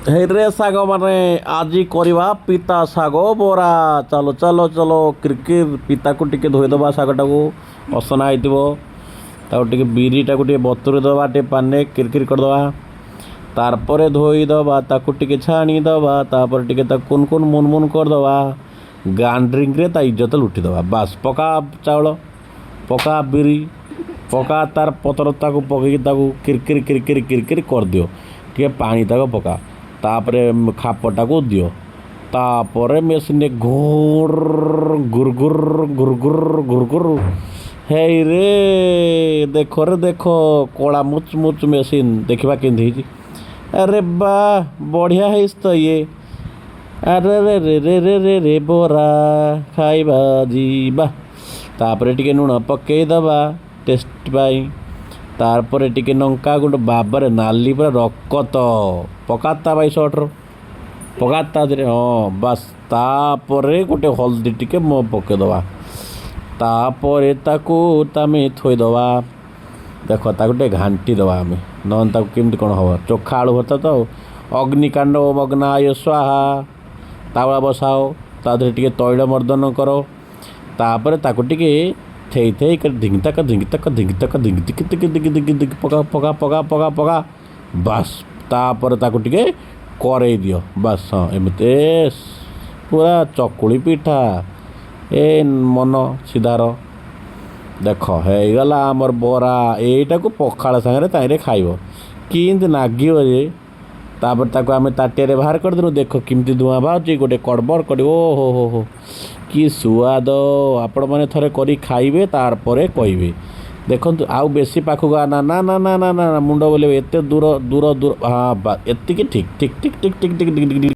ହେଇରେ ସାଙ୍ଗମାନେ, ଆଜି କରିବା ପିତା ଶାଗ ବରା। ଚାଲ ଚାଲ ଚାଲ। କ୍ରିକେଟ ପିତାକୁ ଟିକେ ଧୋଇଦେବା, ଶାଗଟାକୁ ଅସନା ହେଇଥିବ। ତାକୁ ଟିକେ ବିରିଟାକୁ ଟିକେ ବତୁରେଇ ଦେବା, ଟିକେ ପାଣିରେ କିରକିର କରିଦେବା। ତାରପରେ ଧୋଇଦେବା, ତାକୁ ଟିକେ ଛାଣିଦେବା। ତାପରେ ଟିକେ ତାକୁ କୁନ କୁନ ମୁନ ମୁନ କରିଦେବା। ଗ୍ରାଇଣ୍ଡିଙ୍ଗରେ ତା ଇଜ୍ଜତ ଲୁଟିଦେବା। ବାସ୍, ପକା ଚାଉଳ, ପକା ବିରି, ପକା ତାର ପତ୍ର। ତାକୁ ପକେଇକି ତାକୁ କିରକିର କିରକିର କିରକିର କରିଦିଅ। ଟିକେ ପାଣି ତାକୁ ପକା। ତାପରେ ଖାପଟାକୁ ଦିଅ। ତାପରେ ମେସିନରେ ଘୁର ଗୁର ଗୁର ଗୁର ଗୁର ଗୁର ଗୁର। ହେଇରେ ଦେଖରେ ଦେଖ, କଳା ମୁଚ ମୁଚ ମେସିନ୍। ଦେଖିବା କେମିତି ହେଇଛି। ଆରେ ବା, ବଢ଼ିଆ ହେଇଛି ତ ଇଏ। ଆରେ ରେ ରେ ରେ ରେ ରେ ରେ, ବରା ଖାଇବା ଯିବା। ତାପରେ ଟିକେ ଲୁଣ ପକେଇଦବା ଟେଷ୍ଟ ପାଇଁ। ତାପରେ ଟିକେ ଲଙ୍କା ଗୁଣ୍ଡ। ବାବାରେ, ନାଲି ପୁରା ରକତ। ପକା ତା ଭାଇ ସର୍ଟର ପକା ତା ଦେହରେ। ହଁ, ବାସ୍। ତାପରେ ଗୋଟେ ହଳଦୀ ଟିକେ ପକେଇଦବା। ତାପରେ ତାକୁ ଆମେ ଥୋଇଦବା। ଦେଖ, ତାକୁ ଟିକେ ଘାଣ୍ଟି ଦେବା ଆମେ, ନହେଲେ ତାକୁ କେମିତି କ'ଣ ହେବ? ଚୋଖା ଆଳୁ ଭର୍ତ୍ତା ତ ଆଉ। ଅଗ୍ନିକାଣ୍ଡ ମଗ୍ନାୟ ସ୍ୱାହା। ତାୱା ବସାଅ, ତା ଦେହରେ ଟିକେ ତୈଳ ମର୍ଦ୍ଦନ କର। ତାପରେ ତାକୁ ଟିକେ ଥେଇ ଥେଇ କରି ଧିଙ୍ଗ ତାକ ଧିଙ୍ଗ ତାକ ଧିଙ୍ଗ ତାକ ଧିଙ୍ଗ ତିକି ତିକି ତିକି ତିକି ତିକି। ପକା ପକା ପକା ପକା ପକା। ବାସ୍, ତାପରେ ତାକୁ ଟିକେ କରେଇ ଦିଅ। ବାସ୍, ହଁ, ଏମିତି ପୁରା ଚକୁଳି ପିଠା। ଏ ମନ ସିଧାର ଦେଖ, ହେଇଗଲା ଆମର ବରା। ଏଇଟାକୁ ପଖାଳ ସାଙ୍ଗରେ ତାହିଁରେ ଖାଇବ, କେମିତି ନାଗିବ ଯେ। ତାପରେ ତାକୁ ଆମେ ତାଟିଆରେ ବାହାର କରିଦେଲୁ। ଦେଖ କେମିତି ଧୂଆଁ ବାହାରୁଛି, ଗୋଟେ କଡ଼ବଡ଼ କରିବ। ଓ ହୋ ହୋ ହୋ, କି ସୁଆଦ! ଆପଣମାନେ ଥରେ କରି ଖାଇବେ, ତାପରେ କହିବେ। ଦେଖନ୍ତୁ, ଆଉ ବେଶୀ ପାଖକୁ ନା ନା ନା ନା ନା ନା, ମୁଣ୍ଡ ବୁଲେଇବ। ଏତେ ଦୂର ଦୂର ଦୂର। ହଁ, ଏତିକି ଠିକ୍ ଠିକ୍ ଠିକ୍ ଠିକ୍ ଠିକ୍ ଠିକ୍ ଠିକ୍ ଠିକ୍।